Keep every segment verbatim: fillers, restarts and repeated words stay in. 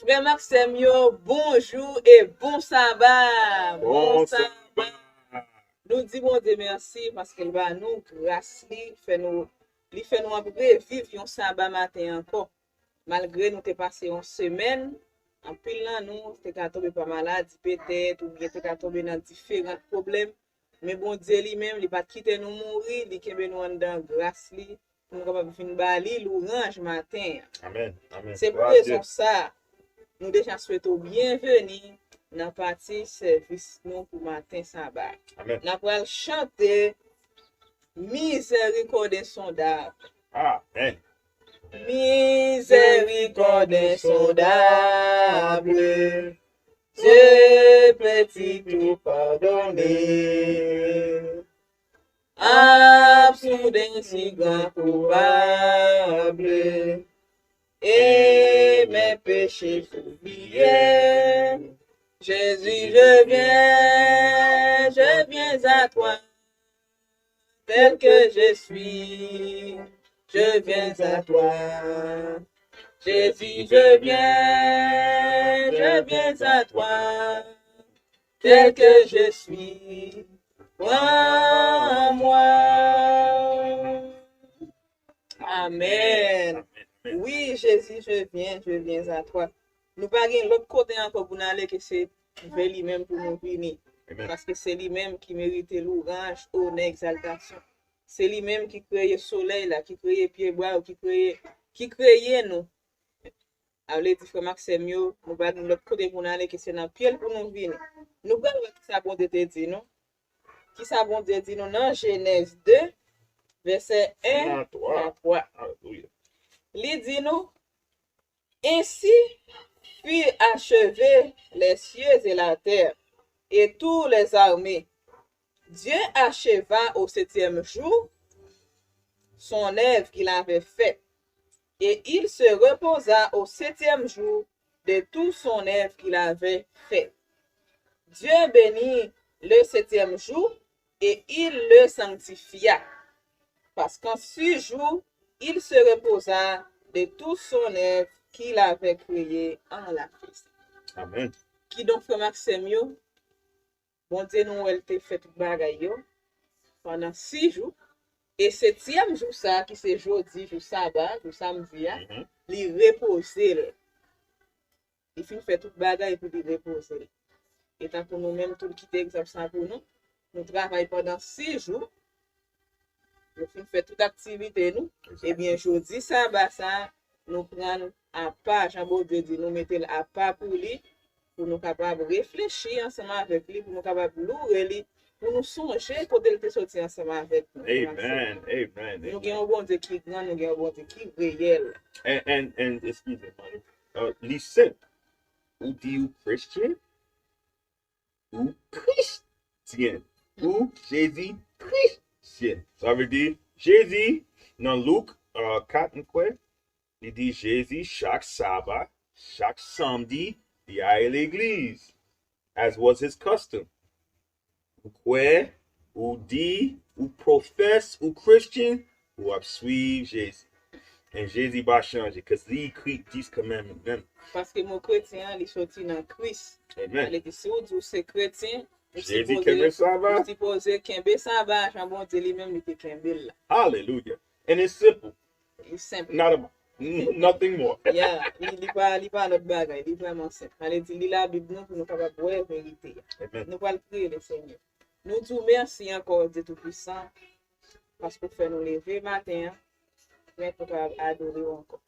Frè m ak sè m yo, bonjou e bon saba. Bon saba. Nou di Bondye mèsi paske l ba nou gras li, fè nou, li fè nou ap reviv yon saba maten ankò. Malgre nou te pase yon semèn, anpil nan nou te ka tonbe pa maladi petèt, oubyen te ka tonbe nan diferan pwoblèm. Men Bondye li menm, li pa t kite nou mouri, li kenbe nou anndan gras li, pou nou kapab vin ba li louranj maten an. Amèn. Amèn. Se pou rezon sa a, nou deja swete w byenveni nan pati sèvis nou pou maten saba. Amèn. N a pral chante Misericórdia insondável. Amèn. Miséricorde insondable, Dieu petit tout pardonné, absous d'un si grand coupable, et mes péchés oubliés. Jésus, je viens, je viens à toi, tel que je suis, je viens à toi. Jésus, je viens, je viens à toi, tel que je suis, prends-moi. Amèn. Wi, Jezi, je viens, je viens à toi. Nou pa gen lòt kote ankò pou n ale ke se vè li menm pou nou vini. Amèn. Paske se li menm ki merite louranj, onè, egzaltasyon. Se li menm ki kreye solèy la, ki kreye pyebwa yo, ki kreye, ki kreye nou. A vle di, frè m ak sè m yo, nou pa gen lòt kote pou n ale ke se nan pye l pou nou vini. Nou pral wè kisa Bondye te di nou. Kisa Bondye di nou nan Jenèz de, vèsè en a twa. Alelouya. Li di nou, Ainsi furent achevés les cieux et la terre, et toutes les armées. Dieu acheva au septième jour son œuvre qu'il avait faite, et il se reposa au septième jour de toute son œuvre qu'il avait faite. Dieu bénit le septième jour et il le sanctifia, parce qu'en six jours, il se reposa de toute son œuvre qu'il avait créée en la terre. Amèn. Kidonk, frè m ak sè m yo, Bondye nou wè l te fè tout bagay yo pandan sis jou. E setyèm jou sa a, ki se jodi, jou saba, jou samdi a, mhm, li repoze l. Li fin fè tout bagay epi li repoze l. E tankou nou menm tou, l kite egzanp sa pou nou. Nou travay pandan sis jou. Nou fin fè tout aktivite nou. Ebyen, jodi saba sa, nou pran l apa, jan Bondye di, nou mete l apa pou li, pou nou kapab reflechi ansanm avèk li, pou nou kapab loure li, pou nou sonje kote l te soti ansanm avèk nou. Amen, amen, amen. Nou gen yon Bondye ki gran, nou gen yon Bondye ki reyèl. And, and, and, excusez-moi, uh, li senp. Ou di ou Christian, ou Christian, ou Jezi Christian. Sa vle di, Jezi, nan Lik, uh, kat, m kwè, li di Jezi, chak saba, chak samdi, li ale legliz, as was his custom. Ou kwè, ou di, ou profess, ou Christian, ou ap swiv Jezi. And Jezi pa chanje, 'cause li ekri dis commandment menm. Paske mo kretyen an, li soti nan Kris. Amen. Sa vle di, si w di w se kretyen, ou Jezi sipoze, kenbe saba, ou sipoze kenbe saba, jan Bondye li menm li te kenbe l la. Hallelujah. And it's simple. Li senp. Not a, n-, nothing more. Yeah, li, li pa, li pa lòt bagay, li vrèman senp. Sa vle di, li Labib nou pou nou kapab wè verite a. Amen. Nou pral priye Lesenyè. Nou di w mèsi ankò, Dye Toupisan, paske w fè nou leve maten an, prè pou kapab adore w ankò.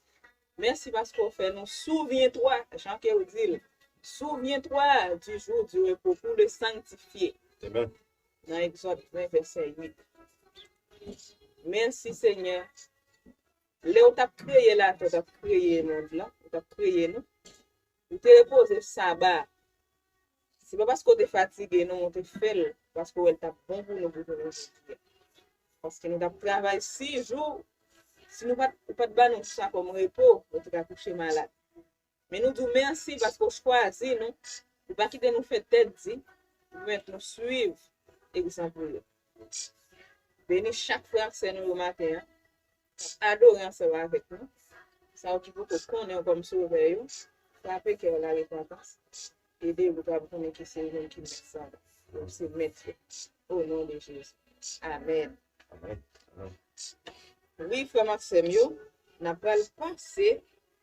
Mèsi paske w fè nou souviens-toi, jan ke w di l, souviens-toi du jour du repos pou le sanctifier. Amen. Nan Egzòd ven, vèsè uit. Mèsi, Senyè. Lè w t ap kreye latè, w t ap kreye mond lan, w t ap kreye nou, ou te repoze saba. Se pa paske w te fatige, non, ou te fè l, paske w wè l t ap bon pou nou, pou jounen jodi a. Paske nou t ap travay sis jou, si nou pa t, ou pa t ba nou sa kòm repo, nou te ka kouche malad. Men nou di w mèsi paske w chwazi nou, ou pa kite nou fè tèt di, ou pèmèt nou swiv egzanp ou yo. Beni chak frè ak sè nou yo maten an, k ap adore ansanm avèk nou. Sa yo ki poko konnen w kòm Sovè yo, frape kè yo larepantans. Ede yo pou kapab konnen ke se ou menm ki mèt sa. Ou se mèt yo. O non de Jezi. Amèn. Amèn. Amèn. Wi, frè m ak sè m yo, n ap pral pase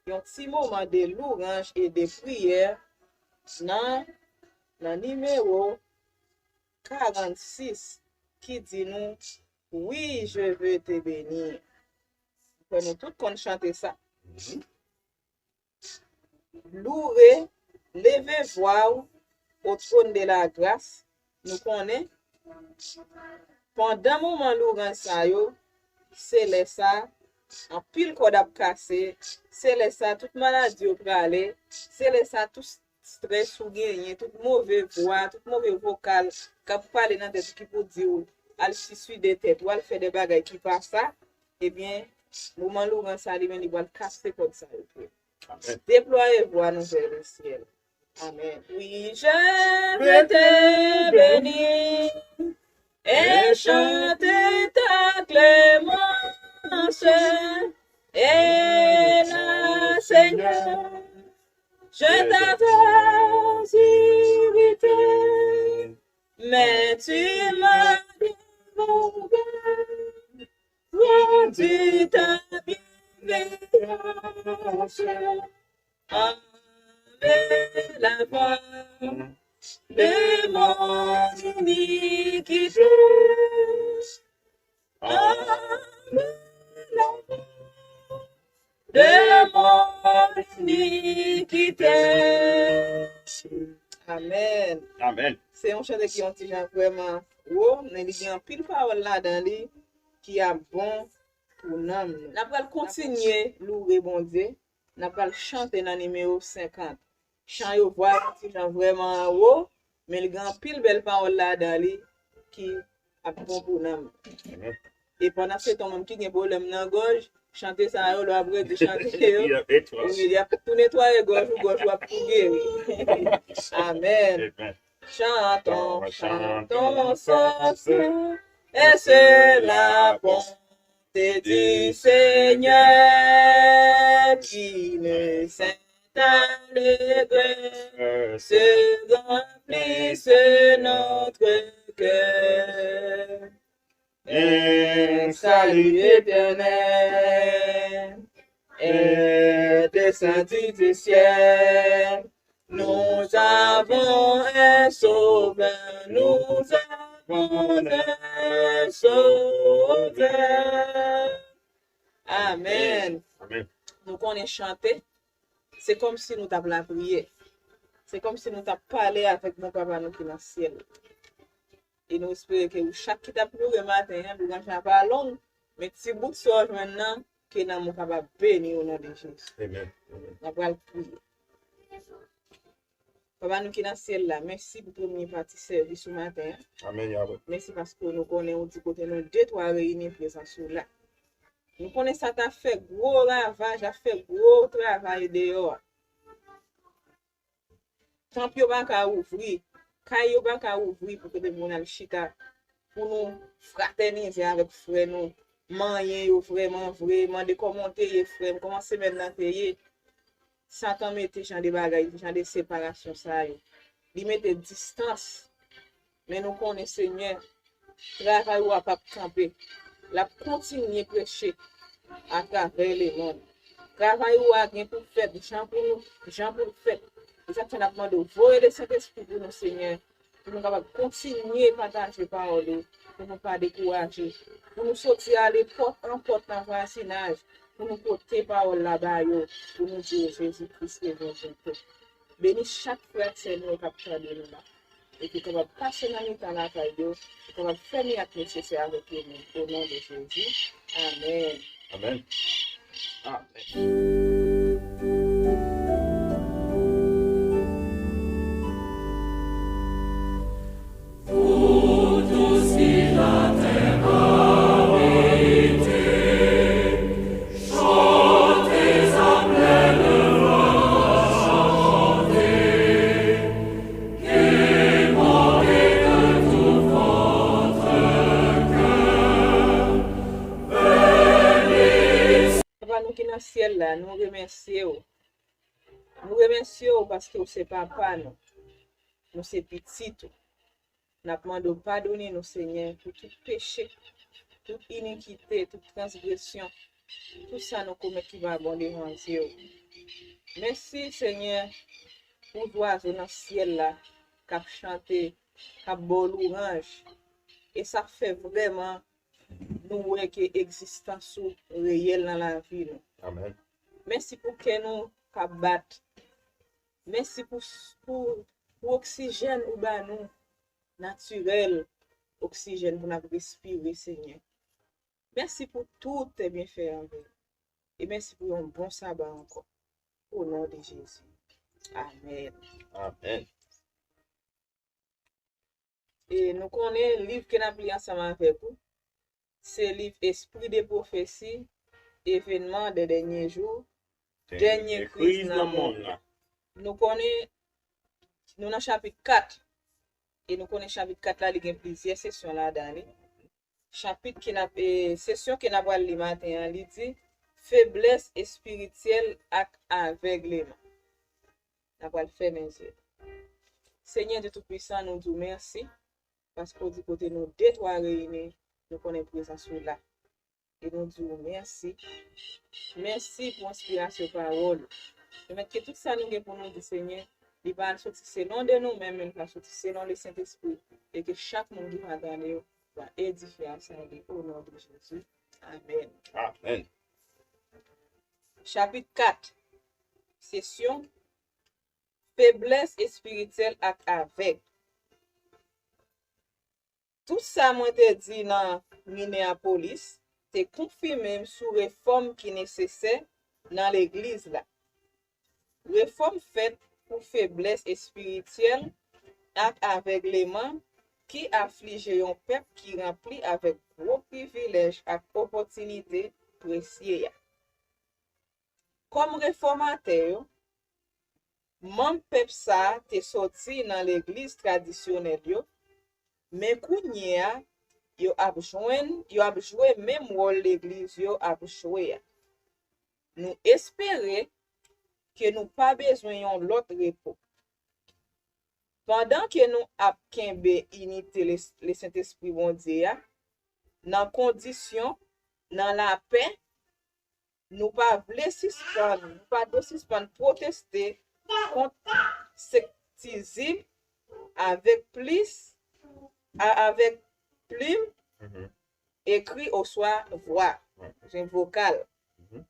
yon ti moman de louranj e de priyè nan, nan nimewo karannsis ki di nou, wi, je veux te bénir. Fò nou tout konn chante sa. Louwe, leve vwa w o twòn de la gras. Nou konnen, pandan moman louranj sa yo, se lè sa, anpil kòd ap kase, se lè sa, tout maladi yo prale, se lè sa, tout strès ou genyen, tout move vwa, tout move vokal k ap pale nan tèt ou ki pou di w al siside tèt ou, al fè de bagay ki pa sa, ebyen, moman louranj sa li menm li pral kase kòd sa yo tou. Deplwaye vwa nou vè lesyèl. Amèn. Oui, je veux te bénir et chanter ta clémence. Et là, Seigneur, je t'avais irrité, mais tu m'as dérogué, rendu ta bienveillance enlève la voix de mon iniquité. Enlève la voix de mon iniquité. Amèn. Amèn. Se yon chante ki yon ti jan vrèman wo, men li gen anpil pawòl ladan li ki ap bon pou nanm nou. N ap pral kontinye louwe Bondye. N ap pral chante nan nimewo senkant. Chan yo vwa yo ti jan vrèman wo, men li gen anpil bèl pawòl ladan li ki ap bon pou nanm. E pandan se tan, ou menm ki gen pwoblèm nan gòj, chante sa yo, lè w ap redi chante yo, wi, y ap tou netwaye gòj ou, gòj ou ap tou geri. Amèn. Chantons, chantons sans cesse la bonté du Seigneur qui ne s'éteint à regret se remplisse notre cœur. Un salut éternel est descendu du ciel. Nous avons un sauveur, nous avons un sauveur. Amèn. Amèn. Nou konnen chante, se kòmsi nou t ap lapriyè. Se kòmsi nou t ap pale avèk bon Papa nou ki nan syèl. E nou espere ke ou chak ki t ap louwe maten an, louranj la pa long, men ti bout sa w jwenn nan, ke nanm ou kapab beni o non de Jezi. Amèn. N ap pral priye. Papa nou ki nan syèl la, mèsi pou premye pati sèvis ou maten an. Amèn, Yahweh. Mèsi paske nou konnen ou di kote nou de twa reyini, prezans ou la. Nou konnen sa ta fè gwo ravaj, ap fè gwo travay deyò a. Tanp yo pa ka ouvri, kay yo pa ka ouvri pou kote moun al chita, pou nou fratènize avèk frè nou, manyen yo vrèman vre, mande kòman w te ye frè m, kòman semèn nan te ye. Satan mete jan de bagay, jan de separasyon sa yo. Li mete distans. Men nou konnen, Senyè, travay ou a p ap kanpe. L ap kontinye preche atravè lemonn. Travay ou a gen pou fèt jan pou nou, jan pou l fèt. E sa k fè n ap mande w voye Lesentespri pou nou, Senyè, pou nou kapab kontinye pataje pawòl ou, pou nou pa dekouraje, pou nou soti ale pòt an pòt nan vwazinaj, pou nou pote pawòl la ba yo, pou nou di yo Jezi Kris te vin biento. Beni chak frè ak sè nou yo k ap tande nou la, e ki kapab pase nan mitan lakay yo, ki kapab fè mirak nesesè avèk yo menm. O non de Jezi. Amèn. Amèn. Amèn. Papa nou ki nan syèl la, nou remèsye w. Nou remèsye w paske w se papa nou. Nou se pitit ou. N ap mande w padone nou, Senyè, pou tout peche, tout inikite, tout transgresyon, tout sa nou komèt ki pa bon devan zye w. Mèsi, Senyè, pou zwazo nan syèl la k ap chante, k ap ba w lwanj. E sa fè vrèman nou wè ke egzistans ou reyèl nan lavi nou. Amèn. Mèsi pou kè nou k ap bat. Mèsi pou, pou, pou oksijèn ou ba nou, natirèl, oksijèn pou n ap respire, Senyè. Mèsi pou tout tes bienfaits anvè nou. E mèsi pou yon bon saba ankò. O non de Jezi. Amèn. Amèn. E nou konnen liv ke n ap li ansanm avèk ou, se liv Esprit de Prophétie, Événements des Derniers Jours, Dènye Kriz nan Monn nan. Nou konnen, nou nan chapit kat. E nou konnen chapit kat la, li gen plizyè sesyon ladan li. Chapit ke n ap, e, sesyon ke n ap pral li maten an, li di, feblès espirityèl ak avègleman. N ap pral fèmen zye. Senyè Dye Toupisan, nou di w mèsi, paske w di kote nou de twa reyini, nou konnen prezans ou la. E nou di w mèsi. Mèsi pou enspirasyon pawòl ou. Pèmèt ke tout sa nou gen pou nou di, Senyè, li pa al soti selon de nou menm, men li va soti selon Lesentespri. E ke chak moun ki va tande yo va edifye asanble o non de Jezi. Amèn. Amèn. Chapit kat. Sesyon, feblès espirityèl ak avèg. Tout sa mwen te di nan Mineyapolis te konfime m sou refòm ki nesesè nan legliz la. Refòm fèt pou feblès espirityèl ak avègleman ki aflije yon pèp ki ranpli avèk gwo privilèj ak opòtinite presye a. Kòm refòmatè yo, manm pèp sa a te soti nan legliz tradisyonèl yo, men kounye a, yo ap jwenn, yo ap jwe menm wòl legliz yo ap jwe a. Nou espere ke nou pa bezwen yon lòt repo. Pandan ke nou ap kenbe inite Le, Lesentespri Bondye a, nan kondisyon, nan lapè, nou pa vle sispann, nou pa dwe sispann pwoteste kont sektizim avèk plis, a, avèk plim, mhm, ekri oswa vwa, mhm, jen vokal. Mhm.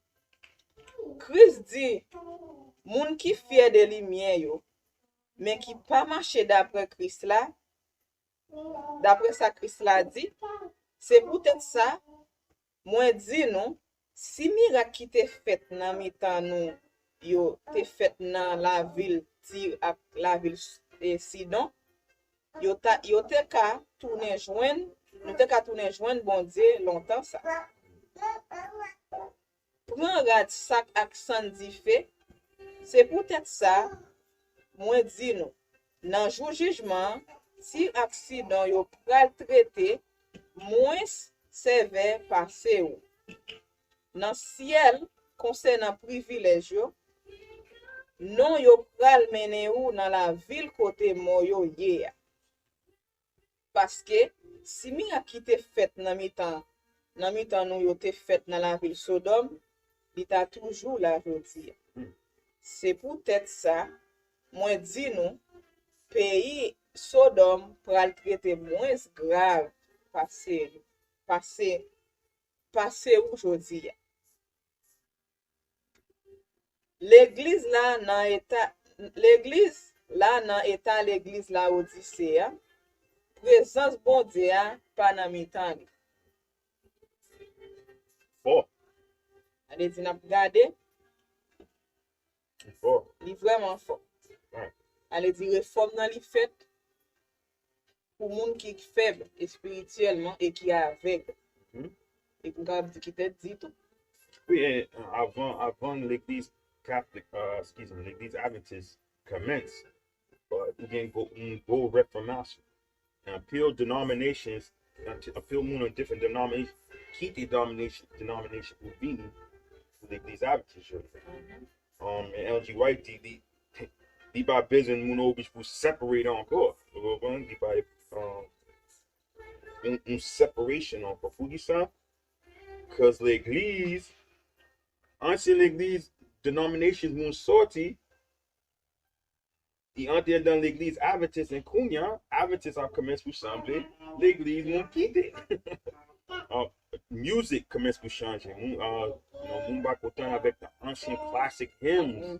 Kris di, moun ki fyè de limyè yo, men ki pa mache dapre Kris la, dapre sa Kris la di, se poutèt sa, mwen di nou, si mirak ki te fèt nan mitan nou yo te fèt nan lavil Tir ak lavil, e, Sidon, yo ta, yo te ka tounen jwenn, nou te ka tounen jwenn Bondye lontan sa. Pran rad sak ak sann dife, se poutèt sa, mwen di nou, nan jou jijman an, Tir ak Sidon yo pral trete mwens sevè pase ou. Nan syèl, konsènan privilèj yo, non yo pral mennen ou nan lavil kote mò yo ye a. Paske, si mirak ki te fèt nan mitan, nan mitan nou yo te fèt nan lavil Sodòm, li ta toujou la jodi a. Se poutèt sa, mwen di nou, peyi Sodòm pral trete mwens grav pase, pase, pase ou jodi a. Legliz la nan eta, legliz la nan eta legliz Lawodise a, prezans Bondye a pa nan mitan li. Fò. Sa vle di n ap gade. Fò. Li vrèman fò. Wi. Sa vle di refòm nan li fèt pou moun ki fèb espirityèlman e ki avèg. Mhm. E pou n kapab di ki tèt di tou. Wi, e, avan, avan legliz Catholic, uh, excuse me, legliz Adventist kòmanse, uh, ou gen gwo, yon gwo refòmasyon. Anpil denominations, anpil moun nan different denominations, kite denomination, denomination pou vini pou legliz Adventist jodi. Mhm. Um, and Ellen G. White di, li, li pa bezwen moun oblije pou separate ankò. Ou konprann? Li pa, um, yon, yon separation ankò. Poukisa? Cause legliz, ansyen legliz, denominations moun sòti, li antre anndan legliz Adventist, and kounye a, Adventist ap kòmanse pou sanble legliz moun kite. Uh, music kòmanse pou chanje. Moun, uh, you know, moun pa kontan avèk the ansyen classic hymns.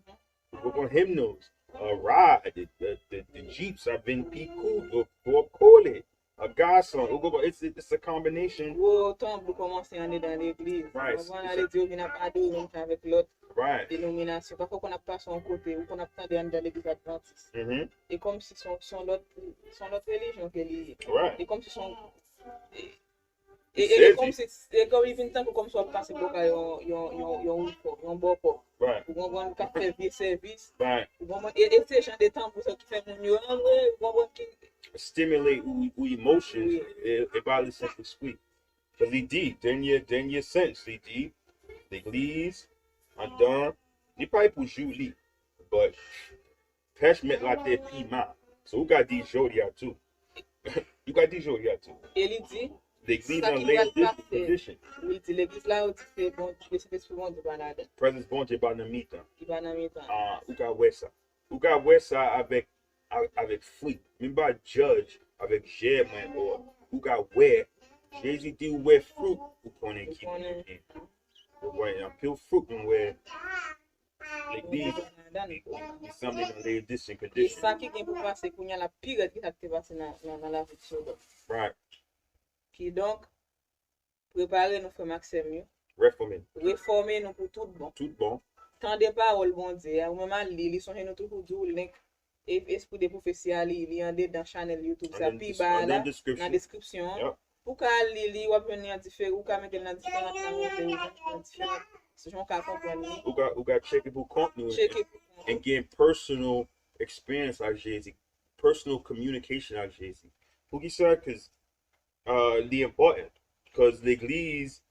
Ou konprann? Hymnals, uh, ride, the, the, the, the Jeeps ap vin pi kout, twò kole. A gason, ou konprann? It's, it's a combination. Gwo tanbou kòmanse andedan legliz. Right. Ou konprann? It's a Alè di yo vin ap adore menm jan avèk lòt Right. denominasyon. Pafwa, ou konn ap pase yon kote, ou konn ap tande anndan legliz Adventist. Mm-hmm. E kòmsi se yon, se yon lòt, se yon lòt relijyon ke li ye. Right. E kòmsi se yon, e, e, e, e Sezi. kòmsi, e kòm li vin tankou kòmsi w ap pase bò kay yon, yon, yon, yon wout kòb, yon bò kòb. Right. Ou konprann, k ap fè vye sèvis. Right. Ou konprann, e, e se jan de tanbou sa ki fè moun yo antre, ou konprann ki Stimulate ou, ou emotions, Wi. e, e ba li Sentespri. Cause li di, dènye, dènye sens, li di, legliz, anndan, li pa pou jou li, but pèch mèt latè pi mal. So, ou ka di jodi a tou. Ou ka di jodi a tou. E li di, Legliz sa an ki lay pral an pase, condition. Li di, legliz la, yo di se bon, se Sentespri Bondye pa ladan. Prezans Bondye pa nan mitan. Li pa nan mitan. Ah, ou ka wè sa. Ou ka wè sa avèk, a- avèk fwi. Menm pa judge avèk jè mwen, or, ou ka wè, Jezi di ou wè fruit, ou konnen Ou ki moun konnen. Ou wè anpil fruit, mwen wè legliz, li, li, li sanble nan ley distinct E condition. sa ki gen pou pase kounye a la pi rèd ki sa ki te pase nan, nan, nan lavi de Sodòm. Right. Kidonk, prepare nou, frè m ak sè m yo. Refòme. Refòme nou pou tout bon. Tout bon. Tande pawòl Bondye a, ou menm al li, li sonje nou toujou di w link e espri de pwofesi a li, li andedan chanèl YouTube sa Andan pi dis- ba a andan la, description. nan deskripsyon an. Yep. Ou ka al li, li, w ap jwenn li an diferan, ou ka mete l nan diferan lang, ou ka mete l nan diferan, se jan w ka konprann li. Ou ka, ou ka tcheke pou kont nou Tcheke pou kont. and gen personal experience ak Jezi, personal communication ak Jezi. Poukisa? Cause uh, li important. Cause legliz,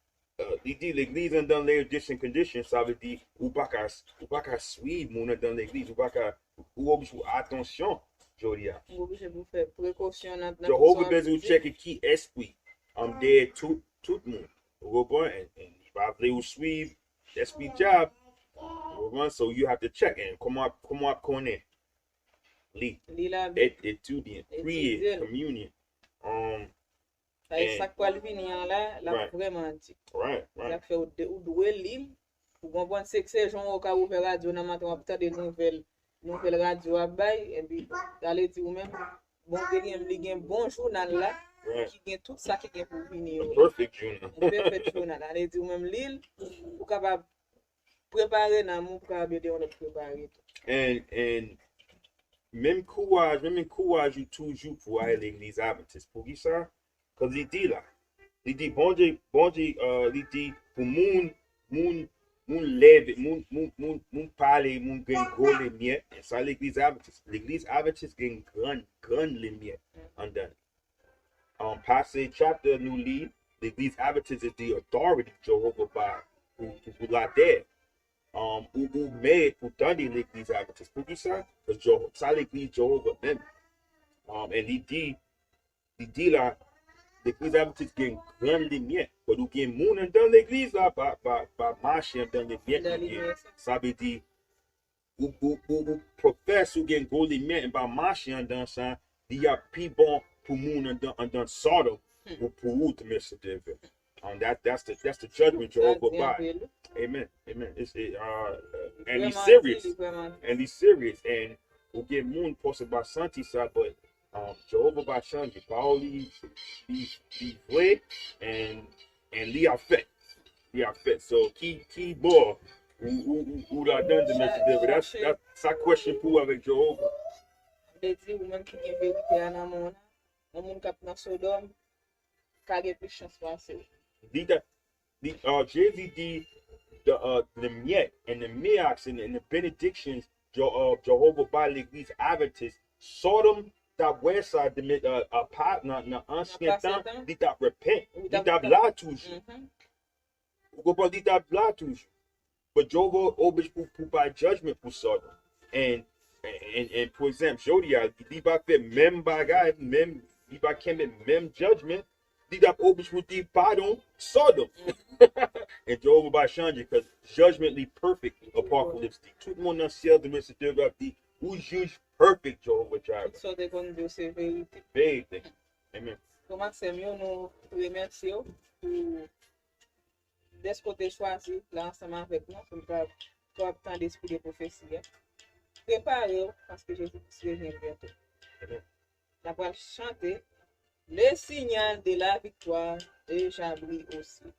uh, li di legliz andan ley distinct condition, sa vle di ou pa ka, ou pa ka swiv moun andan legliz, ou pa ka, ou oblije pou atansyon jodi a. Ou oblije pou fè prekosyon nan, nan tout Jewova sa w ap bezwen di. Tcheke ki espri, um, dèyè tout, tout moun. Ou konprann? And, and li pa vle ou swiv espri dyab. Ou konprann? So you have to check. And kòman, kòman w ap konnen? Li. Li la, Et, etidye, priye, etidye l. Communion. Um, Sa e and sa k pral vini an la, l ap Right. vrèman di. Right, right. Sa k fè ou de- ou dwe li l. Ou konprann, se, se jan ou ka ouvè radyo nan maten, w ap tande nouvèl, nouvèl radyo ap bay, epi, sa vle di ou menm, Bondye gen, li gen bon jounal la, Right. ki gen tout sa ki gen pou vini yo. Perfect jounal. Yon perfect jounal. Sa vle di ou menm li l, ou kapab prepare nanm ou pou kapab ede yon lòt prepare tou. And, and menm kouraj, menm ankouraj ou toujou pou al legliz Adventist. Poukisa? Cause li di la. Li di Bondye, Bondye, uh, li di pou moun, moun, moun leve, moun, moun, moun, moun pale, moun gen gwo limyè. Sa legliz Adventist, legliz Adventist gen gran, gran limyè andan. Um, pase chapter nou li, legliz Adventist is the authority Jewova ba pou, pou, pou latè. Um, ou, ou mèt pou tande legliz Adventist. Poukisa? Cause Jeho- sa legliz Jewova menm. Um, and li di, li di la, legliz Adventist gen gran limyè. But ou gen moun andan legliz la, pa, pa, pa mache andan limyè Andan li gen. limyè sa. Sa vle di, ou, ou, ou, ou pwofès ou gen gwo limyè, e pa mache andan sa, li ap pi bon pou moun andan, andan Sodom, Hmm. ou pou ou te mèsi Dye. Um, that, that's the, that's the judgment Sa Jehovah di by. anpil. Amen. Amen. It's, it, uh, and he's Vrèman di, serious. li vrèman di. And he's serious. And ou gen moun posib pa santi sa, but, um, Jehovah pa chanje. Pawòl li, li, li vre, and, and li ap fèt. Li ap fèt. So, ki, ki bò ou, ou, ou, ou ladan de Mesye David? That's, that's, sa question pou ou avèk Jehovah. Vle di, ou menm ki gen verite a nan men w la, yon moun k ap nan Sodòm ka gen plis chans pase w. Li ta, li, uh, Jezi di, the, uh, the limyè and the miracles and, and the benedictions Je- uh, Jehovah ba legliz Adventist, Sodom t ap wè sa de, uh, uh, pa, nan, nan ansyen tan, li t ap repent, li t ap la toujou. Mhm. Ou konprann, li t ap la toujou. But Jewova oblije pou, pou bay judgment pou Sodom. And, and, and, and pou egzanp, jodi a, li pa fè menm bagay, menm, li pa kenbe menm judgment, li t ap oblije pou di padon Sodom. And Jewova pa chanje, cause judgment li perfect, Apocalypse di. Tout moun nan syèl, demen se Jewova ap di, ou jij perfect, Jewova Jireh. Tout sa w te konn di yo se verite. Verite. Amen. Frè m ak sè m yo, nou remèsye w pou dèske w te chwazi la ansanm avèk nou, pou n ka kapab tande espri de pwofesi a. Prepare w, paske Jezi Kris revyen byento. Amen. N ap pral chante, Le signal de la victoire déjà brille au ciel.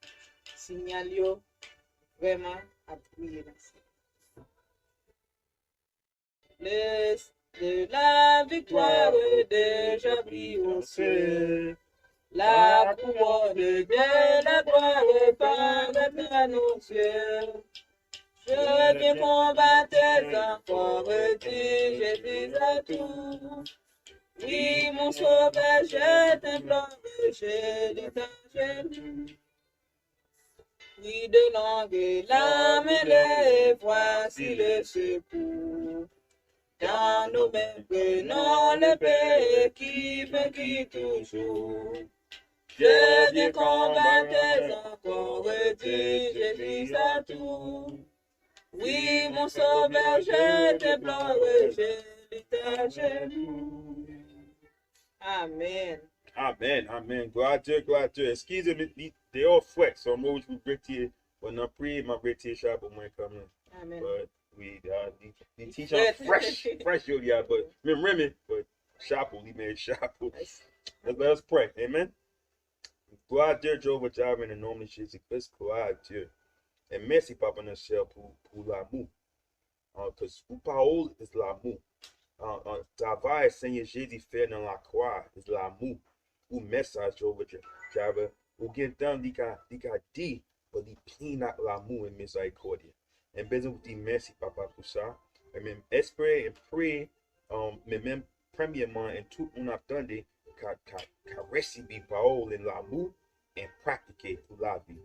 Sinyal yo vrèman ap briye nan syèl. Le, de la victoire déjà brille au ciel. La couronne de la gloire paraît à nos yeux. Je viens combattre encore, dis-je, dis à tout. Oui, mon sauveur, je t'implore, je lutte à genoux. Oui, de longues larmes, et voici le secours. Dans nos mains, prenons le paix qui vainquit toujours. Je viens combattre encore, dis-je, dis à tout. Oui, mon sauveur, je t'implore, je lutte à genoux. Amen. Amen, amen. Gloire à Dieu, gloire à Dieu. Eskize m, li deyò frèt, so m oblije pou retire. Pandan priye, m ap retire chapo mwen kanmenm. Amen. But we, uh, li, li ti jan fresh, fresh jodi a, but men m renmen, but chapo, li merite chapo. Let's, let us pray. Amen. Gloire à Dieu, Jehovah Jireh, in the name of Jesus Christ. Gloire à Dieu. E mèsi, Papa nan syèl, pou, pou lanmou. Uh, 'cause ou pawòl is lanmou. Uh, uh, travay Senyè Jezi fè nan lakwa is lanmou. Ou mesaj Jehovah Jireh, ou gentan li ka, li ka di, but li plen ak lanmou e mizerikòdye. E m bezwen pou di mèsi, Papa, pou sa. E menm espere e priye, um, men menm premyèman, e tout moun ap tande, ka, ka, ka resibi pawòl e lanmou e pratike pou lavi.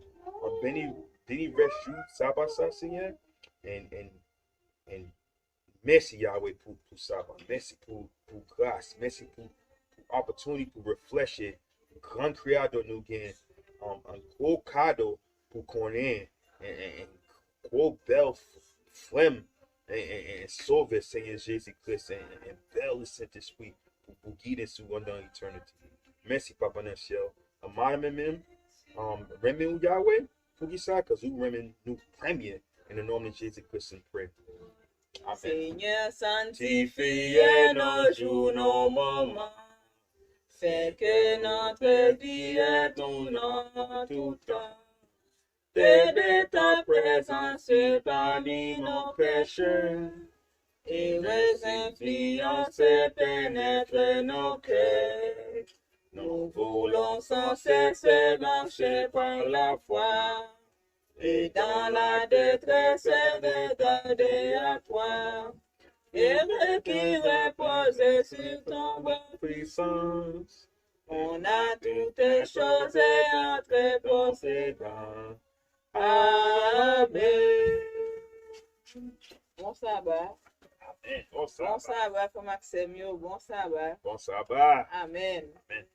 An beni, beni rès jou saba sa, Senyè. And, and, and mèsi, Yahweh, pou, pou saba. Mèsi pou, pou gras. Mèsi pou, pou opportunity pou reflechi gran Kreyatè nou gen, um, an gwo kado pou konnen, and, and, and gwo bèl f-, frè m, and, and, and Sovè, Senyè Jezi Kris, and, and, and bèl Sentespri pou, pou gide sou andan eternity. Mèsi, Papa nan syèl. An mwen menm, um, renmen ou, Yahweh, poukisa? 'Cause ou renmen nou premye. In the name of Jesus Christ we pray. Amen. Seigneur, sanctifie nos jours, nos moments. Fais que notre vie tourne en tout temps. Fais de ta présence parmi nos péchés. Heureuse influence pénètre nos cœurs. Nous voulons sans cesse marcher par la foi. Et dans la détresse, regarder à toi. Heureux qui repose sur ton bras puissant. On a toutes choses et entre possédant. Amen. Bon saba. Amen. Bon saba. Bon saba, frè m ak sè m yo. Bon saba. Bon saba. Amen. Amen.